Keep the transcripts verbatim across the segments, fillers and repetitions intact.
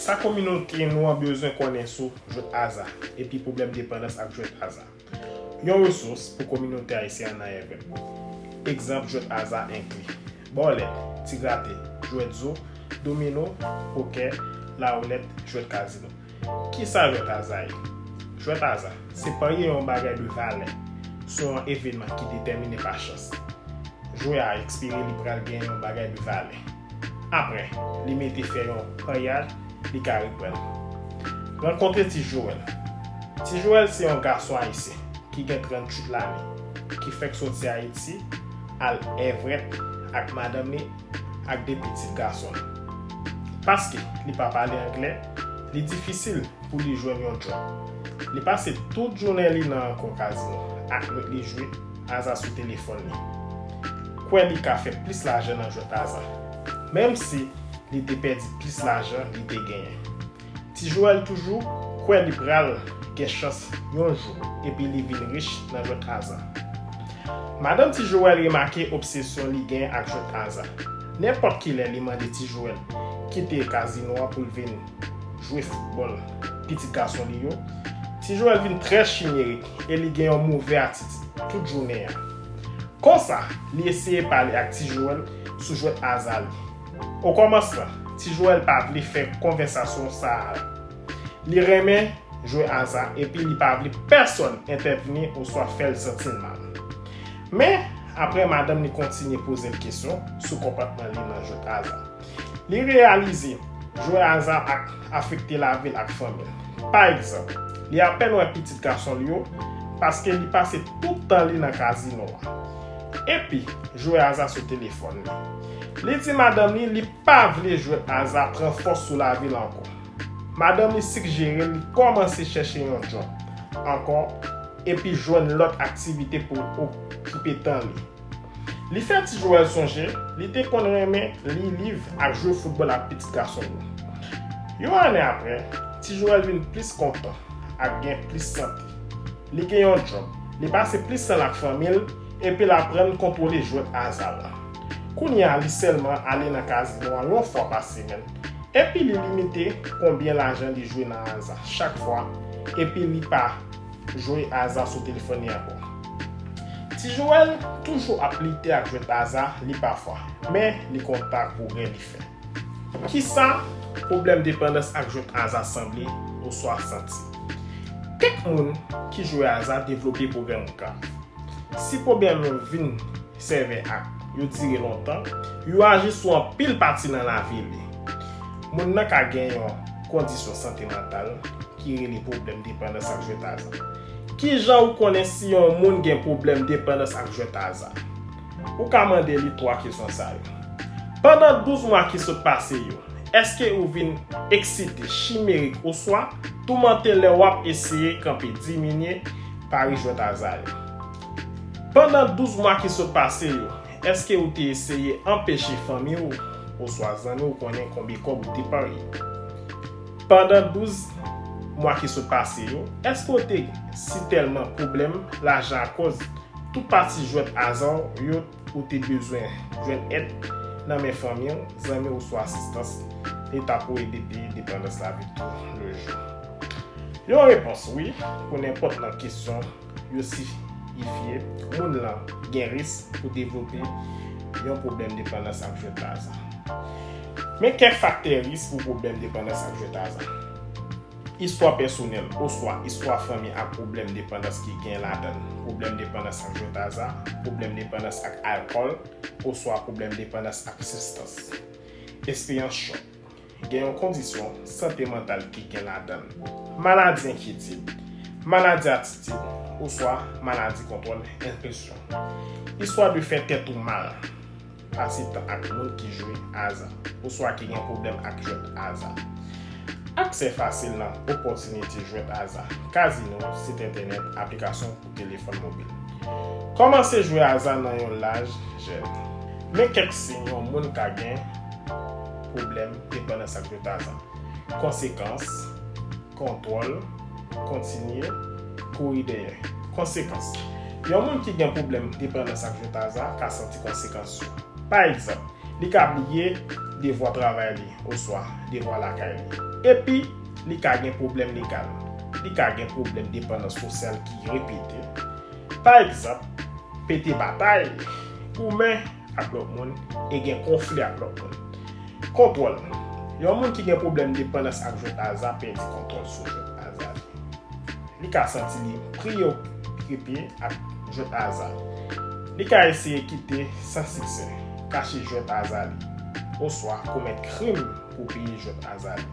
Sa kominote nou an bezwen konnen sou jwèt aza epi pwoblèm depandans ak jwèt aza. Yon resous pou kominote ayisyèn nan Èvèn. Egzanp jwèt aza enkli bòlèt, ti grate, jwèt zo, domino, pokè, lawolèt, jwèt kazino. Kisa jwèt aza ye? Jwèt aza se parye yon bagay de valè sou yon evènman ki detèmine pa chans. Jwè a espere li pral gen yon bagay de valè. Apre, li mete fè yon paryaj, li ka reprann. Rankontre Ti Joel. Ti Joel se yon gason ayisyen ki gen tranntuit lane, ki fèk soti Ayiti, al Èvèt ak madanm li ak de pitit gason l. Paske li pa pale anglè, li difisil pou li jwenn yon djòb. Li pase tout jounen li nan yon kazino ak nwit li jwe aza sou telefòn li. Kwè li ka fè plis lajan nan jwèt aza, menm si li te pèdi plis lajan li te genyen. Ti Joel toujou kwè li pral gen chans yon jou epi li vin rich nan jwèt aza. Madanm Ti Joel remake obsesyon li gen ak jwèt aza. Nenpòt kilè li mande Ti Joel kite kazino a pou l vin jwe foutbòl pitit gason li yo, Ti Joel vin trè chimerik e li gen yon move atitid tout jounen an. Konsa, li eseye pale ak Ti Joel sou jwèt aza li. Okòmansman, Ti Joel pa vle fè konvèsasyon sa a. Li renmen jwe aza epi li pa vle pèsonn entèvni oswa fè l santi l mal. Men, apre madanm li kontinye poze l kesyon sou konpòtman li nan jwèt aza, li reyalize jwèt aza ak afekte lavi l ak fanmi l. Pa egzanp, li apèn wè pitit gason l yo paske li pase tout tan li nan kazino a epi jwe aza sou telefòn li. Li di madanm li li pa vle jwèt aza pran fòs sou lavi l ankò. Madanm li sigjere li kòmanse chèche yon djòb ankò epi jwenn lòt aktivite pou okipe tan li. Li fè Ti Joel sonje li te konn renmen li liv ak jwe foutbòl ak pitit gason l yo. Yon ane apre, Ti Joel vin plis kontan ak gen plis sante. Li gen yon djòb, li pase plis tan l ak fanmi l, epi l aprann kontwole jwèt aza l. Kounye a, li sèlman ale nan kazino a yon fwa pa semèn, epi li limite konbyen lajan li jwe nan aza chak fwa, epi li pa jwe aza sou telefòn li ankò. Ti Joel toujou ap lite ak jwèt aza li pafwa, men li konn pa pwogrè li fè. Kisa pwoblèm depandans ak jwèt aza sanble oswa santi? Kèk moun ki jwe aza devlope pwoblèm grav. Si pwoblèm yo vin sevè ak yo dire lontan, yo aji sou anpil pati nan lavi li. Moun nan ka gen yon kondisyon sante mantal ki rele pwoblèm depandans ak jwèt aza. Kijan ou konnen si yon moun gen pwoblèm depandans ak jwèt aza? Ou ka mande li twa kesyon sa yo. Pandan douz mwa ki sot pase yo, èske ou vin eksite, chimerik oswa toumante lè w ap eseye kanpe diminye pari jwèt aza yo? Pandan douz mwa ki sot pase yo, èske ou te eseye anpeche fanmi w oswa zanmi w konnen konbyen kòb ou te parye? Pandan douz mwa ki sot pase yo, èske w te sitèlman pwoblèm lajan akoz tout pati jwèt aza w yo ou te bezwen jwenn èd nan men fanmi w, zanmi w oswa asistans Leta pou ede peye depandans lavi toulejou? Yon repons wi pou nenpòt nan kesyon yo siyifye moun lan gen risk pou devlope yon pwoblèm depandans ak jwèt aza. Men kèk faktè risk pou pwoblèm depandans ak jwèt aza. Istwa pèsonèl oswa istwa fanmi ak pwoblèm depandans ki gen ladan l pwoblèm depandans ak jwèt aza, pwoblèm depandans ak alkòl, oswa pwoblèm depandans ak sibstans. Esperyans chòk. Gen yon kondisyon sante mantal ki gen ladan l maladi enkyetid, maladi atitid, oswa maladi kontwòl enpilsyon. Istwa de fè tèt ou mal, pase tan ak moun ki jwe aza, oswa ki gen pwoblèm ak jwèt aza. Aksè fasil nan opòtinite jwèt aza, kazino, sit entènèt, aplikasyon pou telefòn mobil. Kòmanse jwe aza nan yon laj jèn. Men kèk siy yon moun ka gen pwoblèm depandans ak jwèt aza. Konsekans, kontwòl, kontinye, kouri dèyè. Konsekans. Yon moun ki gen pwoblèm depandans ak jwèt aza ka santi konsekans yo. Pa egzanp, Li ka bliye devwa travay li oswa devwa lakay li. Epi, li ka gen pwoblèm legal. Li ka gen pwoblèm depandans sosyal ki repete. Pa egzanp, pete batay, goumen ak lòt moun e gen konfli ak lòt moun. Kontwòl. Yon moun ki gen pwoblèm depandans ak jwèt aza pèdi kontwòl sou jwèt aza li. Li ka santi li preyokipe ak jwèt aza. Li ka eseye kite san siksè, kache jwèt aza li, oswa komèt krim pou peye jwèt aza li.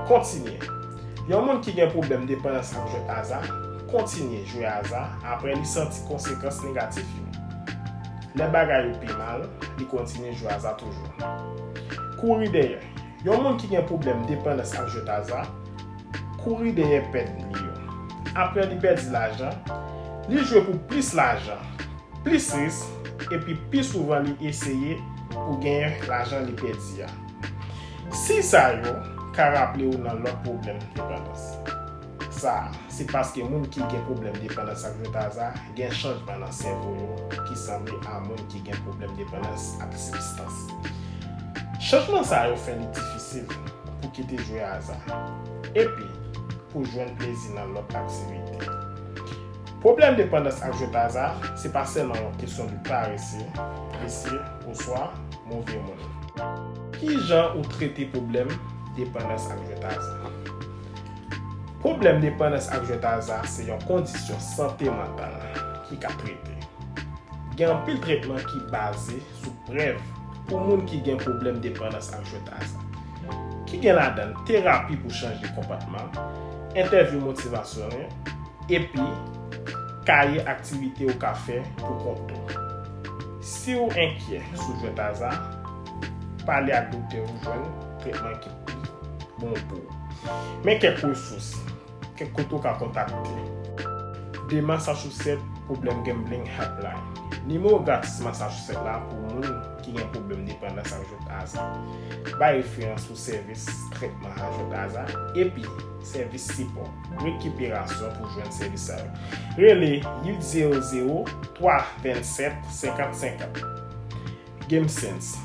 Kontinye. Yon moun ki gen pwoblèm depandans ak jwèt aza kontinye jwe aza apre li santi konsekans negatif yo. Lè bagay yo pi mal, li kontinye jwe aza toujou. Kouri dèyè. Yon moun ki gen pwoblèm depandans ak jwèt aza kouri dèyè pèt li yo. Apre li pèdi lajan, li jwe pou plis lajan, plis risk, epi pi souvan li eseye pou genyen lajan li pèdi a. Siy sa yo ka raple w nan lòt pwoblèm depandans. Sa a, se paske moun ki gen pwoblèm depandans ak jwèt aza gen chanjman nan sèvo yo ki sanble a moun ki gen pwoblèm depandans ak sibstans. Chanjman sa yo fè li difisil pou kite jwe aza epi pou jwenn plezi nan lòt aktivite. Pwoblèm depandans ak jwèt aza se pa sèlman yon kesyon de parese, visye, oswa move moun. Ki jan ou trete pwoblèm depandans ak jwèt aza? Pwoblèm depandans ak jwèt aza se yon kondisyon sante mantal ki ka trete. Gen anpil tretman ki baze sou prèv pou moun ki gen pwoblèm depandans ak jwèt aza, ki gen ladan terapi pou chanje konpòtman, entèvyou motivasyonèl, epi kaye aktivite ou ka fè pou kont ou. Si w enkyè sou jwèt aza, pale ak doktè ou jwenn tretman ki pi bon pou ou. Men kèk resous, kèk kote w ka kontakte. The Massachusetts Problem Gambling Helpline. Nimewo gratis Massachusetts la pou moun ki gen pwoblèm depandans ak jwèt aza. Bay referans pou sèvis tretman ak jwèt aza epi sèvis sipò rekiperasyon pou jwenn sèvis sa yo. Rele uit zewo zewo twa vennsèt senkant senkant. GameSense.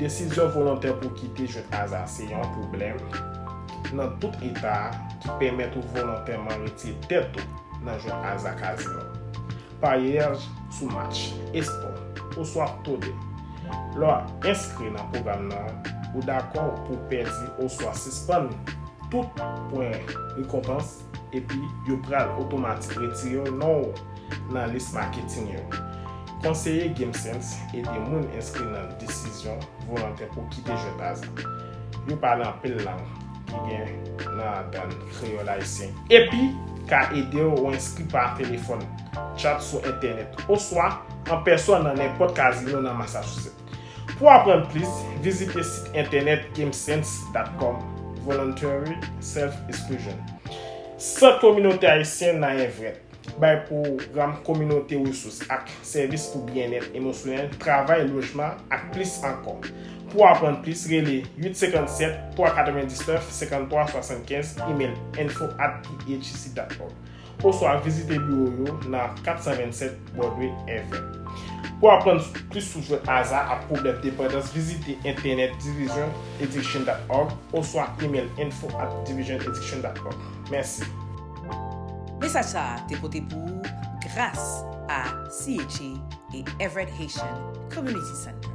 Desizyon volontè pou kite jwèt aza se yon pwoblèm nan tout eta a ki pèmèt ou volontèman retire tèt ou nan jwèt aza kazino. Paryaj sou match, espò, oswa tode. Lè w enskri nan pwogram nan, ou dakò pou pèdi oswa sispann tout pwen rekonpans, epi yo pral otomatik retire non w nan lis maketing yo. Konseye GameSense ede moun enskri nan desizyon volontè pou kite jwèt aza. Yo pale anpil lang, ki gen nan ladan kreyòl ayisyen, epi ka ede w enskri pa telefòn, chat sou entènèt, oswa an pèsòn nan nenpòt kazino nan Massachusetts. Pou aprann plis, vizite sit entènèt gamesense dot com. Voluntary Self-Exclusion. Sant Kominote Ayisyen nan Everett bay pwogram kominote resous ak sèvis pou byennèt emosyonèl, travay, lojman, ak plis ankò. Pou aprann plis, rele uit senkannsèt, twa katrevendisnèf, senkanntwa swasannkenz, imèl info at P H C dot org, oswa vizite biwo yo nan kat san vennsèt Broadway, Everett. Pou aprann plis sou jwèt aza ak pwoblèm depandans, vizite entènèt division addiction dot org oswa imèl info at division addiction dot org. Mèsi. Mesaj sa a te pote pou ou gras a C H A e Everett Haitian Community Center.